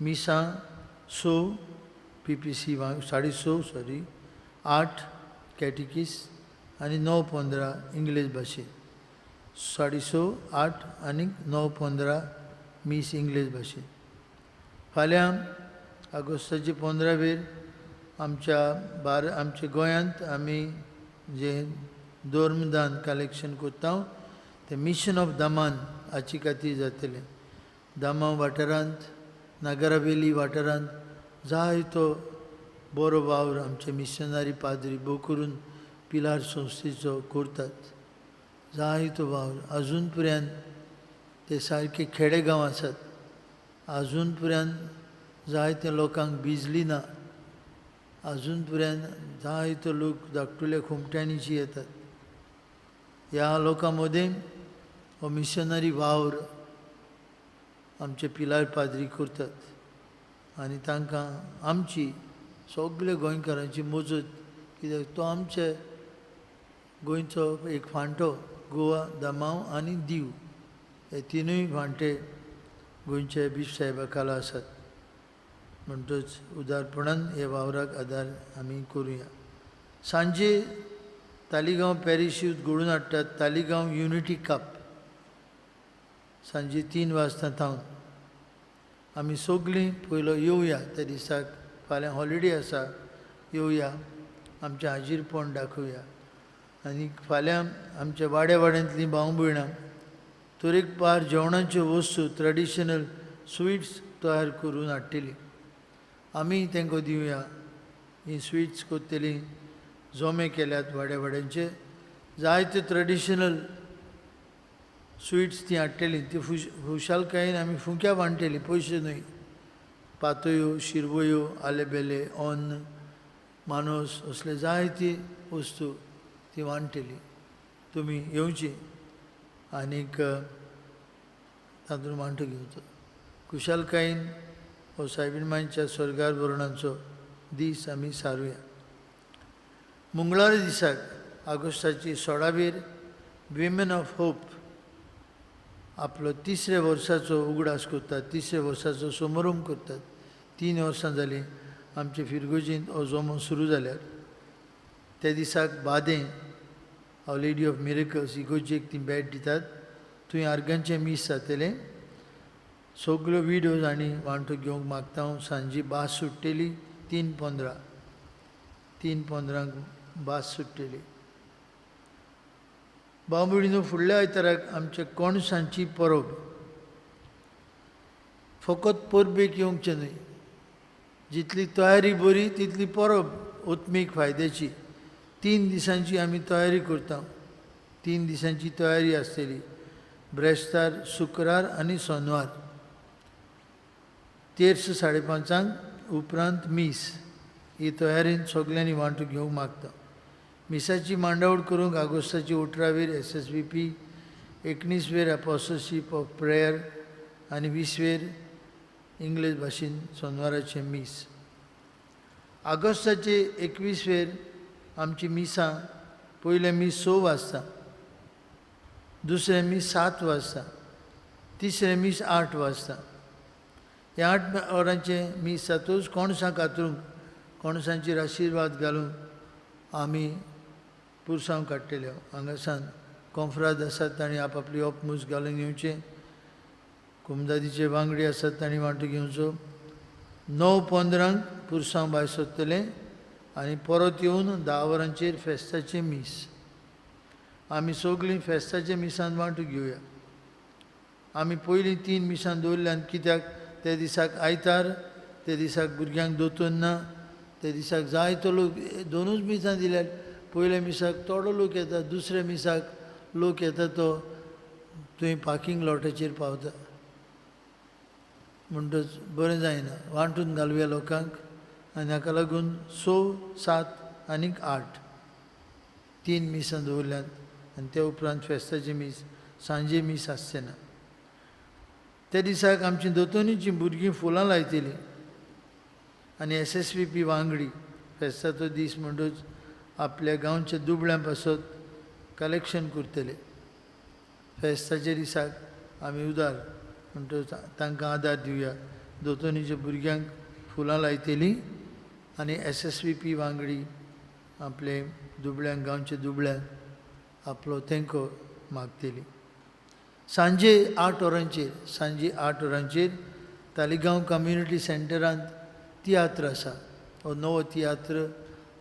मिसां 6 PPC 6:30 sorry 8 कॅटिकीस आनी 9:15 इंग्लीश भाशेंत. 6:30 8 आनी 9:15 मीस इंग्लीश भाशेंत. फाल्यां ऑगस्टाचे 15 वेर आमच्या आमच्या गोंयांत आमी जें धर्मदान कलेक्शन करता तें मिशन ऑफ दमन हाची खातीर जातलें. दमांव वाठारांत, नागरावेली वाठारांत जायतो बरो वावर आमचे मिशनरी पाद्री भोव करून पिलार संस्थेचो करतात. जायतो वावर अजून पर्यंत ते सारके खेडेगांव आसात, अजून पर्यंत जायते लोकांक बिजली ना, अजून पर्यंत जायतो लोक धाकटुल्या खुमट्यांनीशी येतात. ह्या लोकां मदीं हो मिशनरी वावर आमचे पिलार पाद्री करतात आनी तांकां आमची सगळे गोंयकारांची मजत, कित्याक तो आमचे गोंयचो एक फांटो. गोवा, दमांव आनी दीव हे तिनूय फांटे गोंयचे बिशप साहेबा खाला आसात. म्हणटच उदारपणान ह्या वावराक आदार आमी करुया. सांजे तालिगांव पॅरिशूत घडोवन हाडटात तालिगांव युनिटी कप. सांजे 3 वाजता थावन आमी सगळीं पयलो येवया. त्या दिसाक फाल्यां हॉलिडे आसा, येवया, आमचें हाजीरपण दाखोवया. आनी फाल्यां आमच्या वाड्या वाड्यांतलीं भाव भयणां तरेकवार जेवणाच्यो वस्तू, ट्रेडिशनल स्विट्स तयार करून हाडटलीं. आमी तांकां दिवया. ही स्विट्स करतलीं, जोमे केल्यात वाड्या वाड्यांचे, जायते ट्रेडिशनल स्विट्स ती हाडटलीं. ती खुशालकायेन आमी फुंक्या वांट्टलीं, पयशे न्हय. पातयो, शिरवयो, आलेबेले, अन्न, मानस असले जायती वस्तू ती वांट्टली. तुमी येवची आनीक तातूंत वांटो घेवचो. खुशालकायेन हो सायबीण मांयच्या स्वर्गार भरणाचो दीस आमी सारुया. मंगळारा दिसाक ऑगस्टाची 16वेर विमेन ऑफ होप आपलो 3ऱ्या वर्साचो उगडास करतात, 3ऱ्या वर्साचो समारंभ करतात. 3 वर्सां जालीं आमचे फिरगोजींत हो जमो सुरू जाल्यार. त्या दिसाक बादें our lady of miracles इगोर्जेक ती भेट दितात. थंय आर्गांचें मीस जातलें. सगल्यो विडोज आनी वांटो घेवंक मागता हांव. सांजी बास सुट्टली 3:15, 3:15 बास सुट्टली. भाव भयणीनो, फुडल्या आयताराक आमचे कोणसांची परब. फकत परबेक येवचें न्हय, जितली तयारी बरी तितली परब आत्मीक फायद्याची. 3 दिसांची आमी तयारी करता. 3 दिसांची तयारी आसतली. ब्रेस्तार, शुक्रार आनी सोनवार. तेर्स 5:30 उपरांत मीस. ही तयारेन सगल्यांनी वांटो घेवंक मागता. मिसाची मांडावळ करूंक ऑगस्टाची 18वेर SSVP, 19वेर अपोस्टलशीप ऑफ प्रेयर आनी 20वेर इंग्लीश भाशेन सोनवाराचें मीस. ऑगस्टाचे 21वेर आमची मिसां, पयलें मीस 6 वाजता, दुसरें मीस 7 वाजता, तिसरें मीस 8 वाजता. ह्या 8 वरांचें मीस जातूच कोणसां कातरूंक, कोणसांचेर आशिर्वाद घालूंक आमी पुरसांव काडटले. हांगासान कोंफ्राद आसात तांणी आपआपली ओपमूस घालून येवचें. कुमदादीचे वांगडी आसात तांणी वांटो घेवचो. 9:15 पुरसांव भायर सोदतलें आनी परत येवन 10 वरांचेर फेस्ताचें मीस. आमी सगळीं फेस्ताच्या मिसान वांटो घेवया. आमी पयलीं 3 मिसां दवरल्यान, कित्याक त्या दिसाक आयतार, त्या दिसाक भुरग्यांक दोतोर ना, त्या दिसाक जायतो लोक. 2 मिसां दिल्यार पयल्या मिसाक थोडो लोक येता, दुसऱ्या मिसाक लोक येता तो थंय पार्किंग लॉटाचेर पावता. म्हणटच बरें जायना, वांटून घालुया लोकांक. आनी हाका लागून 6, 7 आनी 8 3 मिसां दवरल्यात. आनी त्या उपरांत फेस्ताचें मीस, सांजे मीस आसचें ना. त्या दिसाक आमची दोतोनीचीं भुरगीं फुलां लायतलीं आनी SSVP वांगडी फेस्ताचो दीस म्हणटच आपल्या गांवच्या दुबळ्यां पासत कलेक्शन करतले. फेस्ताच्या दिसाक आमी उदार म्हणटच तांकां आदार दिवया. दोतोनीच्या भुरग्यांक फुलां लायतलीं आनी SSVP वांगडी आपले दुबळ्यांक, गांवच्या दुबळ्यांक आपलो तेंको मागतली. सांजे 8 वरांचेर, सांजे 8 वरांचेर तालिगांव कम्युनिटी सेंटरांत तियात्र आसा. हो नवो तियात्र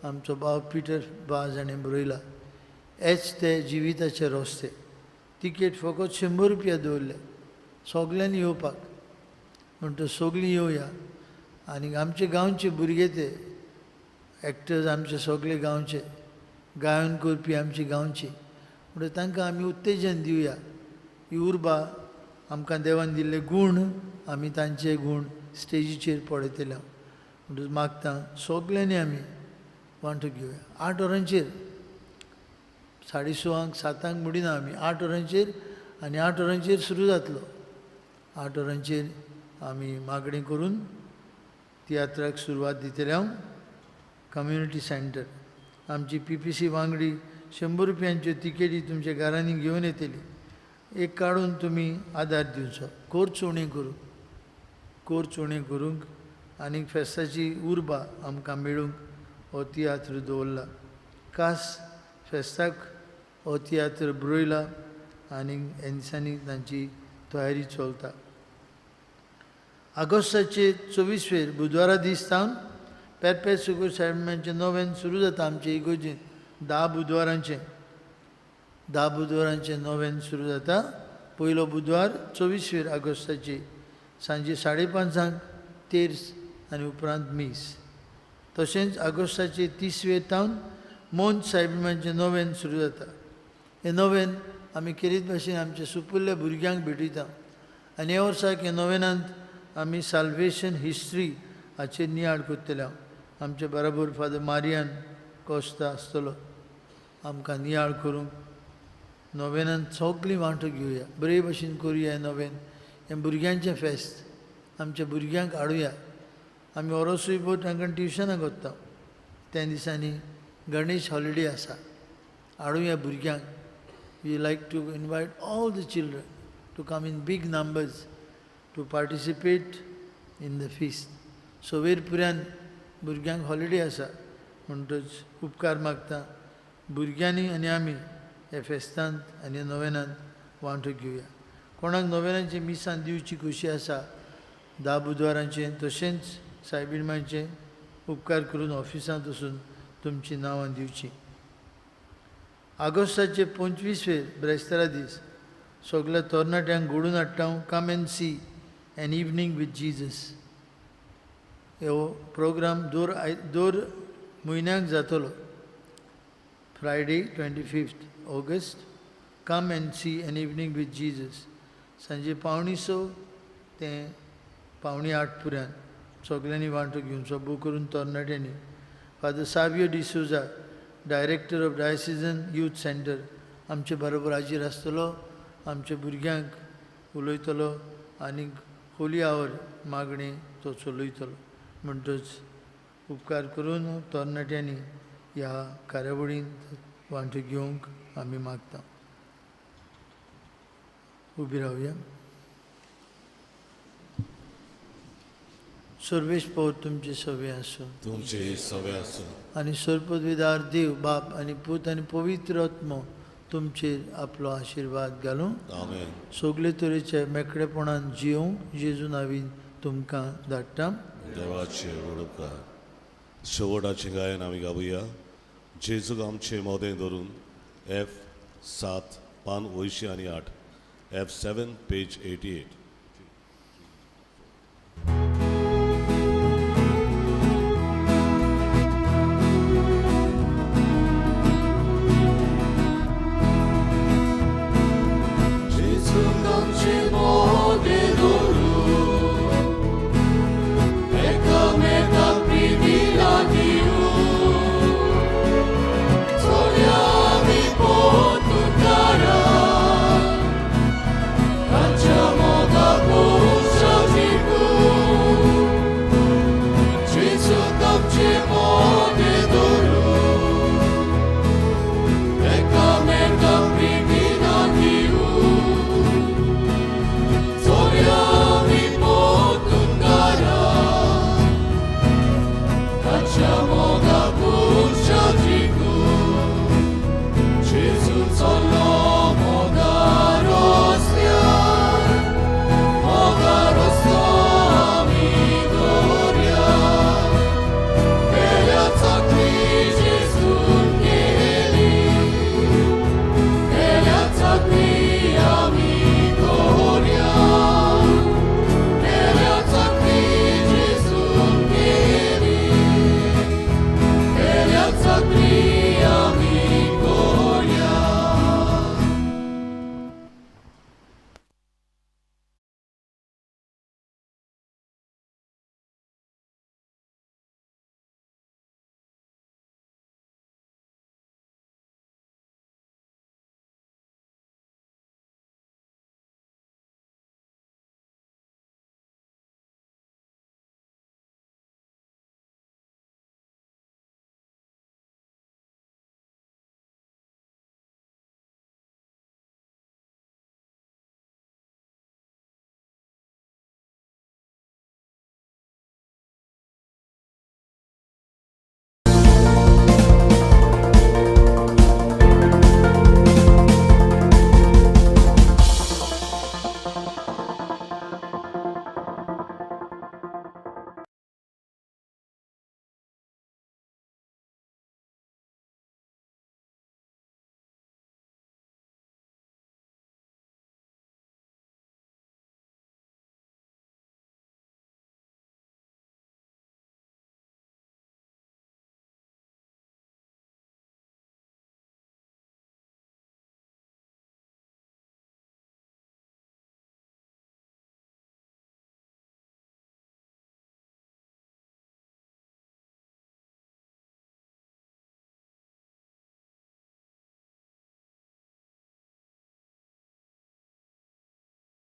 आमचो भाव पिटर बाज हाणें बरयला. हेच ते जिविताचे रस्ते. तिकेट फकत 100 रुपया दवरले सगल्यांनी येवपाक. म्हणटच सगळीं येवया. आनी आमचे गांवचे भुरगे ते एक्टर्स आमचे सगळे गांवचे, गायन करपी आमचे गांवचे, म्हणटच तांकां आमी उत्तेजन दिवया. ही उर्बा आमकां देवान दिल्ले गूण आमी तांचे गूण स्टेजीचेर पळयतले. म्हणटच मागता सगल्यांनी आमी वांटो घेवया. 8 वरांचेर, 6:30 7 म्हणिना आमी, 8 वरांचेर आनी 8 वरांचेर सुरू जातलो. 8 वरांचेर आमी मागणी करून तियात्राक सुरवात दितले. हांव कम्युनिटी सेंटर आमची PPC वांगडी 100 रुपयांच्यो तिकेटी तुमच्या घरांनी घेवन येतली. एक काडून तुमी आदार दिवचो, कोर्च उणें करूंक, कोर्च उणें करूंक आनी फेस्ताची उर्बा आमकां मेळूंक हो तियात्र दवरला. खास फेस्ताक हो तियात्र बरयला आनी ह्या दिसांनी तांची तयारी चलता. ऑगस्टाचे 24 बुधवारा दीस सावन पेरपेट सुगूर सायबाचें नोवेन सुरू जाता. आमचे इगोर्जेन 10 बुधवारांचें, 10 बुधवारांचें नोवेन सुरू जाता. पयलो बुधवार 24 ऑगस्टाचे सांजे 5:30 तेर्स आनी उपरांत मीस. तशेंच ऑगस्टाचे 30 तावन मोन सायबाचें नोवेन सुरू जाता. हें नोवेन आमी केरीत भाशेन आमच्या सुपुल्ल्या भुरग्यांक भेटयता आनी ह्या वर्साक ह्या नोवेनांत आमी साल्वेशन हिस्ट्री हाचेर नियाळ करतले. आमचे बराबर फादर मारियान कोस्ता आसतलो आमकां नियाळ करूंक. नोवेनांत सगळीं वांटो घेवया, बरे भशेन करुया नोवेन. हें भुरग्यांचें फेस्त, आमच्या भुरग्यांक हाडुया. आमी वरोसूय भर तांकां ट्युशनां करता. त्या दिसांनी गणेश हॉलिडे आसा, हाडुया भुरग्यांक. We like to invite all the children to come in big numbers to participate in the feast. सवेर पुऱ्यान भुरग्यांक हॉलिडे आसा, म्हणटच उपकार मागता भुरग्यांनी आनी आमी ह्या फेस्तांत आनी नोवेनांत वांटो घेवया. कोणाक नोवेनांचें मिसां दिवची खोशी आसा 10 बुधवारांचें, तशेंच सायबिणमांचें उपकार करून ऑफिसांत वचून तुमचीं नांवां दिवचीं. ऑगस्टाचे 25 ब्रेस्तारा दीस सगळ्या तरणाट्यांक घडून हाडटा हांव come and see an evening with Jesus. हो प्रोग्राम दर म्हयन्याक जातलो. Friday 25 August come and see an evening with Jesus. सांजे 5:45 ते 7:45 पुऱ्यान सगळ्यांनी वांटो घेवचो, बूक करून तरणाट्यांनी. Father Savio D'Souza, director of diocesan youth centre, आमचे बरोबर हाजीर आसतलो, आमच्या भुरग्यांक उलयतलो आनी होली आवर मागणी तो चलयतलो. म्हणटच उपकार करून तरणाट्यांनी ह्या कार्यावळींत वांटो घेवंक आमी मागता. उबी रावया. सर्वेश पौर तुमचे सवे आसूं, तुमचे सवे आसूं. आनी सर्पदविदार देव बाप आनी पूत आनी पवित्र आत्मो तुमचेर आपलो आशिर्वाद घालूं. आमेन. सगळे तरेचे मेकळेपणान जियोवंक जेजू नावीन तुमकां धाडटा. देवाचे उपकार. शेवटाचें गायन आमी गावया. जेजूक आमचे मोदें धरून F 7 पान 88, F 7 page 88.